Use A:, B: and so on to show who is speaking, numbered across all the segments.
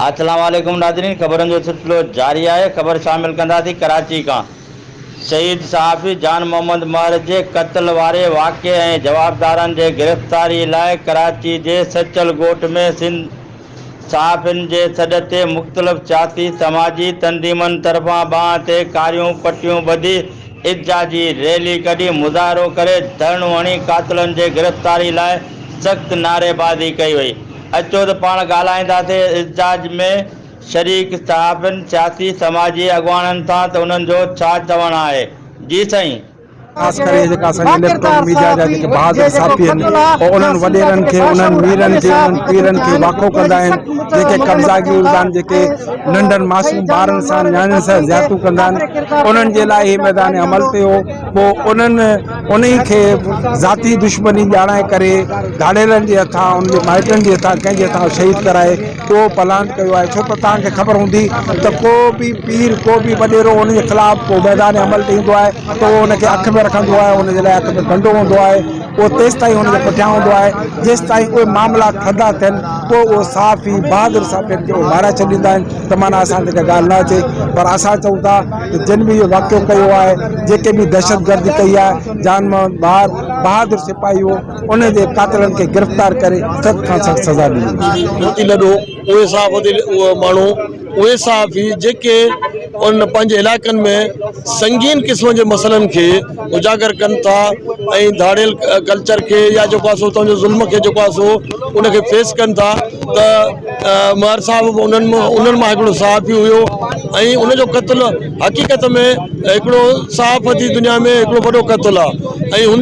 A: اسلام عليڪم ناظرين خبرن جو سلسلو جاري آهي خبر شامل ڪنداسين ڪراچي کان شهيد صحافي جان محمد مهر جي قتل واري واقعي ۽ جوابدارن جي گرفتاري لاء ڪراچي جي سچل ڳوٺ ۾ سنڌ صحافين جي سڏ تي مختلف سياسي سماجي تنظيمن طرفان ٻانهن تي ڪاريون پٽيون ٻڌي احتجاجي ريلي ڪڍي مظاهرو ڪري ڌرڻو هڻي قاتلن جي گرفتاري لاء سخت نعريبازي ڪئي وئي اچو ته پاڻ ڳالهائينداسين احتجاج ۾ شريڪ صحافين سياسي سماجي اڳواڻن سان ته انهن جو ڇا چوڻ آهي جي سائين.
B: خاص ڪري جيڪا اسان جي اليڪٽرانڪ ميڊيا جا جيڪي بهادر ساٿي آهن اهي انهن وڏيرن کي انهن ميرن کي انهن پيرن کي واکو ڪندا آهن جيڪي قبضاگير هوندا آهن جيڪي ننڍن معصوم ٻارن سان نياڻين سان زيادتيون ڪندا آهن انهن جي لاء هي ميدان عمل تي هو پوء انهن انهي کي ذاتي دشمني ڄاڻائي ڪري ڌاڙيلن جي هٿان ان جي مائٽن جي هٿان ڪنهن جي هٿان شهيد ڪرائي اهو پلاند ڪيو آهي ڇو ته توهان کي خبر هوندي ته ڪو به پير ڪو به وڏيرو ان جي خلاف ڪو ميدان عمل تي ايندو آهي ته اهو ان کي اک ۾ رکندو آهي ان جي لاء اک ۾ گهنڊو هوندو آهي اهو تيستائين ان جي پٺيان هوندو آهي جيستائين اهي معاملا ٿڌا ٿين پوء اهو صحافي بهادر صحافين کي اهو مارائي ڇڏيندا آهن ته معنيٰ اسان تي ڪا ڳالهه نه اچي پر اسان چئون ٿا ته جن به اهو واقعو ڪيو آهي جيڪي به دهشتگردي ڪئي آهي جان محمد بهار بهادر سپاهي هو ان جي قاتلن کي گرفتار ڪري سخت کان سخت سزا ڏني وڃي.
C: موتي لڏو اهي صحافتي ماڻهو اهي صحافي جيڪي ان پنهنجي علائقن ۾ سنگين قسم جي مسئلن کي اجاگر ڪن ٿا ۽ ڌاڙيل ڪلچر کي يا جيڪو آهي سو اتان جو ظلم کي جيڪو آهي سو ان کي فيس ڪن ٿا ته مهر صاحب به انهن مان انهن مان هڪڙو صحافي هيو ۽ ان جو قتل حقيقت ۾ هڪڙو صحافتي دنيا ۾ هڪڙو وڏو قتل آهي ۽ هن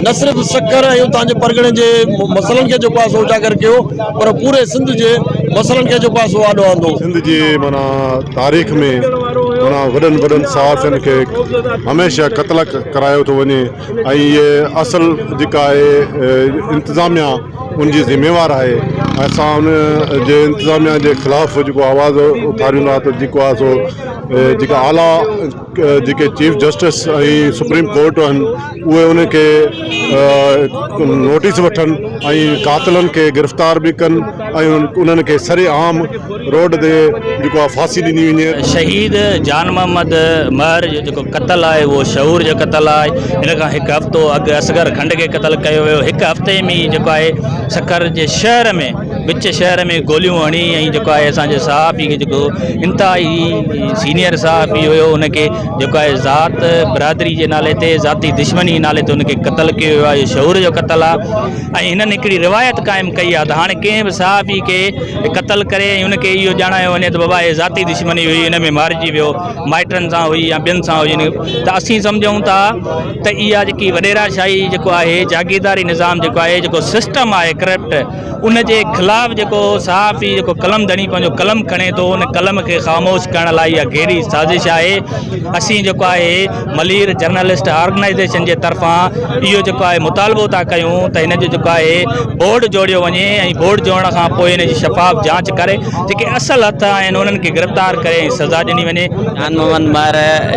C: نه صرف سکر ۽ اتان جي پرڳڻي جي مسئلن کي جيڪو آهي سو اجاگر ڪيو پر پوري سنڌ جي مسئلن کي جيڪو آهي سو آڏو آندو.
D: سنڌ جي معنيٰ تاريخ ۾ معنيٰ وڏن وڏن صحافين کي هميشه قتل ڪرايو ٿو وڃي ۽ اهي اصل جيڪا آهي انتظاميا ان جي ذميوار آهي اسان ان جي انتظاميا جي خلاف جيڪو آواز اٿاريون ٿا ته جيڪو آهي سو جيڪا اعليٰ جيڪي چيف جسٽس ۽ سپريم ڪورٽ آهن اهي ان کي نوٽيس وٺن ۽ قاتلن کي گرفتار به ڪن ۽ انهن کي سر عام روڊ تي جيڪو آهي ڦاسي ڏني وڃي.
E: شهيد جان محمد مهر جو جيڪو قتل آهي اهو شعور جو قتل آهي ان کان هڪ هفتو اڳ اصغر کنڊ کي قتل ڪيو ويو هڪ هفتي ۾ ئي جيڪو آهي سکر جي شهر ۾ وچ شهر ۾ گوليون هڻي ۽ جيڪو آهي اسان جي صحافي کي جيڪو انتهائي سينيئر صحافي هيو ان کي جيڪو آهي ذات برادري جي نالي تي ذاتي دشمني جي نالي تي ان کي قتل ڪيو ويو آهي اهو شعور جو قتل آهي ۽ هنن هڪڙي روايت قائم ڪئي آهي ته هاڻي ڪنهن به صحافي کي قتل ڪري ۽ ان کي اهو ڄاڻايو وڃي ته بابا هي ذاتي دشمني هئي ان ۾ مارجي ويو مائٽن سان هئي يا ٻين سان هئي ته اسين سمجهون ٿا ته اها جيڪي وڏيرا شاهي جيڪو آهي جاگيرداري نظام جيڪو آهي جيڪو سسٽم آهي ڪرپٽ ان جي خلاف جيڪو صحافي جيڪو قلم ڌڻي پنهنجو قلم کڻي ٿو ان قلم کي خاموش ڪرڻ لاء اها گهري سازش آهي اسين جيڪو آهي ملير جرنلسٽ آرگنائيزيشن جي طرفان اهو جيڪو آهي مطالبو ٿا ڪيون ته هن جو جيڪو آهي بورڊ جوڙيو وڃي ۽ بورڊ جوڙڻ کان پوء هن جي شفاف جاچ ڪري جيڪي اصل هٿ آهن انهن کي گرفتار ڪري ۽ سزا ڏني وڃي.
F: جان محمد مهر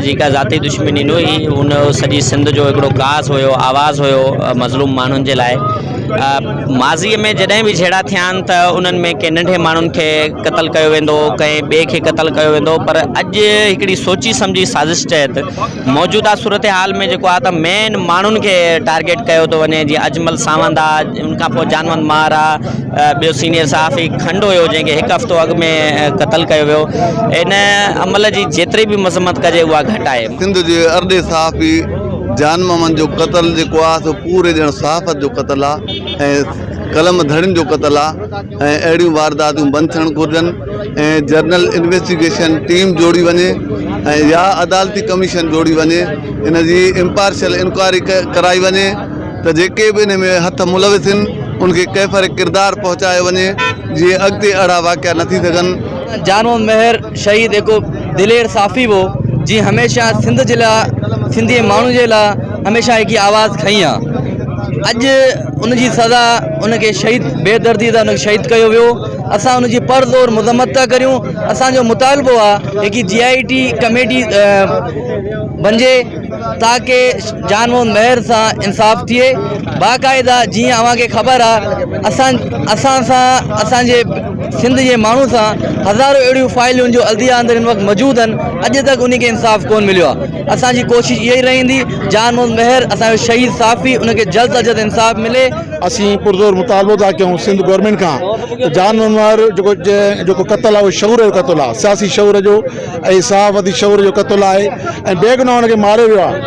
F: جي ڪا ذاتي دشمني نه هئي هن سڄي سنڌ جو هڪڙو ڪاز هيو آواز هيو مظلوم ماڻهن جي لاء ماضي ۾ جڏهن به جهيڙا ٿيا آهن ته انهن ۾ ڪنهن ننڍي ماڻهن کي قتل ڪيو ويندو هو ڪنهن ٻئي کي قتل ڪيو ويندو هو پر اڄ هڪڙي سوچي سمجهي سازش تحت موجوده صورتحال ۾ جيڪو آهي ته مين ماڻهن کي ٽارگيٽ ڪيو ٿو وڃي جيئن اجمل ساوند آهي ان کان پوء جانوند ماهر آهي ٻيو سينيئر صحافي کنڊ هيو جنهن کي هڪ هفتو اڳ ۾ قتل ڪيو ويو ان عمل جي جيتري به مذمت ڪجي اها گهٽ آهي.
G: سنڌ جي ارڏي صحافي جان محمد جو قتل جيڪو آ سو پوري ڄڻ صحافت جو قتل آ ۽ قلم ڌڻين جو قتل آ ۽ اهڙيون وارداتون بند ٿيڻ گهرجن ۽ جنرل انويسٽيگيشن ٽيم جوڙي وڃي ۽ يا عدالتي ڪميشن جوڙي وڃي ان جي امپارشل انڪوائري ڪرائي وڃي ته جيڪي به ان ۾ هٿ ملوث آهن ان کي ڪيفر ڪردار پهچايو وڃي جيئن اڳتي اهڙا واقعا نه ٿي سگهن.
H: جان محمد مهر شهيد هڪ دلير صحافي هو جنهن هميشه سنڌ جي لاء سنڌي ماڻهن جي لاء هميشه هڪ آواز کنئي آ اڄ ان جي سزا ان کي شهيد بي دردي سان ان کي شهيد ڪيو ويو. اسان ان جي پرزور مذمت ٿا ڪريون. اسان جو مطالبو آ هڪ جي آء ٽي ڪميٽي بنجي تاڪه جان محمد مهر سان انصاف ٿئي باقاعده. جيئن اوهان کي خبر آ اسان اسان سان اسان جي سنڌ جي ماڻهو سان هزارو اهڙيون فائلون جو عدليه اندر هن وقت موجود آهن، اڄ تڪ انهي کي انصاف ڪون مليو آ. اسان جي ڪوشش اها ئي رهندي جان محمد مهر اسان جو شهيد صحافي ان کي جلد از جلد انصاف ملي.
I: اسين پرزور مطالبو ٿا ڪيون سنڌ گورنمينٽ کان ته جان محمد مهر جيڪو جيڪو قتل آهي اهو شعور جو قتل آهي، سياسي شعور جو ۽ صحافتي شعور جو قتل آهي ۽ بيگناهه هن کي ماريو ويو آهي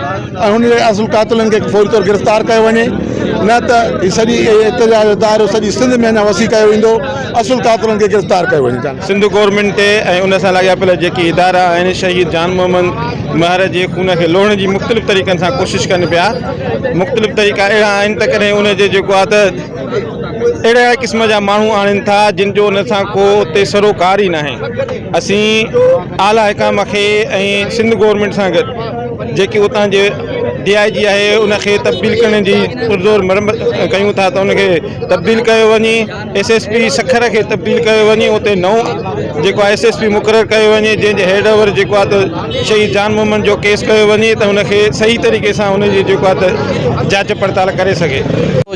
I: ۽ هن جي اصل قاتلن کي فوري طور گرفتار ڪيو وڃي نه ته هي سڄي احتجاج جو دائرو سڄي سنڌ ۾ اڃا وسيع ڪيو ويندو. اصل قاتلن کي گرفتار ڪيو وڃي.
J: سنڌ گورنمينٽ ۽ ان سان لاڳاپيل جيڪي ادارا آهن شهيد جان محمد مهر جي خون کي لوڙهڻ جي مختلف طريقن سان ڪوشش ڪن پيا. مختلف طريقا اهڙا آهن ته ڪڏهن ان جي جيڪو آهي ته اهڙا اهڙا قسم جا ماڻهو آڻين ٿا جن جو ان سان ڪو اتي سروڪار ئي ناهي. اسين اعليٰ حڪام کي ۽ سنڌ گورنمينٽ سان گڏ جيڪي اتان جي ڊي I جي آهي ان کي تبديل ڪرڻ جي پرزور مرمت ڪيون ٿا ته ان کي تبديل ڪيو وڃي. ايس ايس پي سکر کي تبديل ڪيو وڃي اتي نئون جيڪو آهي ايس ايس پي مقرر ڪيو وڃي جنهن جي هيڊ اوور جيڪو آهي ته شهيد جان محمد جو ڪيس ڪيو وڃي ته هن کي صحيح طريقي سان ان جي جيڪو آهي ته جاچ پڙتال ڪري سگهي.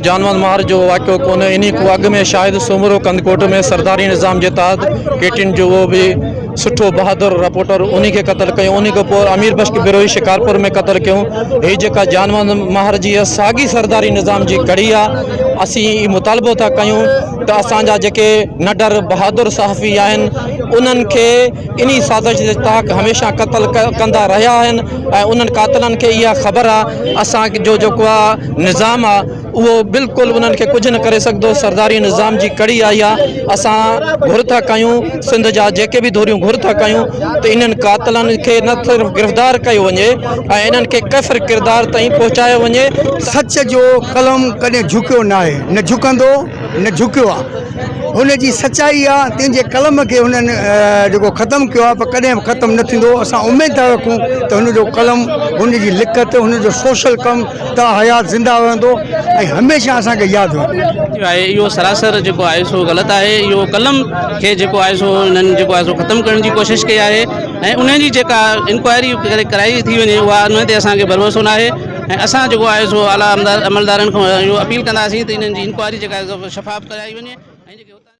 K: جان محمد مهر جو واقعو ڪونهي انهي کان اڳ ۾ شاهد سومرو ڪنڌڪوٽ ۾ سرداري نظام جي تحت ڪيٽين جو اهو به سٺو بهادر رپورٽر انهي کي قتل ڪيو انهي کان پوء امير بخش بروهي شڪارپور ۾ قتل ڪيو هي جيڪا جان محمد مهر جي ساڳي سرداري نظام جي ڪڙي آ اسين هي مطالبو ٿا ڪيون ته اسان جا جيڪي نڊر بهادر صحافي آهن انهن کي انهي سازش جي تحت هميشه قتل ڪندا رهيا آهن ۽ انهن قاتلن کي اها خبر آ اسان جو جيڪو آ نظام آ اهو بلڪل انهن کي ڪجهه نه ڪري سگهندو، سرداري نظام جي ڪڙي آئي آ، اسان گهر ٿا ڪيون سنڌ جا جيڪي به ڌريون گهر ٿا ڪيون ته انهن قاتلن کي نه صرف گرفتار ڪيو وڃي ۽ انهن کي ڪيفر ڪردار تائين پهچايو وڃي.
L: سچ جو قلم ڪڏهن جهڪيو ناهي، نه جهڪندو نه جهڪيو آ. هن جي سچائي آ تنهن جي قلم کي هنن جيڪو ختم ڪيو آ پر ڪڏهن به ختم نه ٿيندو. اسان اميد ٿا رکون ته هن جو قلم، هن جي لکت، هن جو سوشل ڪم تا حيات زنده رهندو ۽ هميشه اسان کي ياد رهندو.
M: آهي اهو سراسر جيڪو آهي سو غلط آهي اهو قلم کي جيڪو آهي سو انهن جيڪو آهي سو ختم ڪرڻ جي ڪوشش ڪئي آهي ۽ انهن جي جيڪا انڪوائري ڪرائي ٿي وڃي اها ان تي اسان کي ڀروسو ناهي ۽ اسان جيڪو آهي سو اعليٰ عملدارن کان اهو اپيل ڪنداسين ته انهن جي انڪوائري جيڪا آهي سو شفاف ڪرائي وڃي.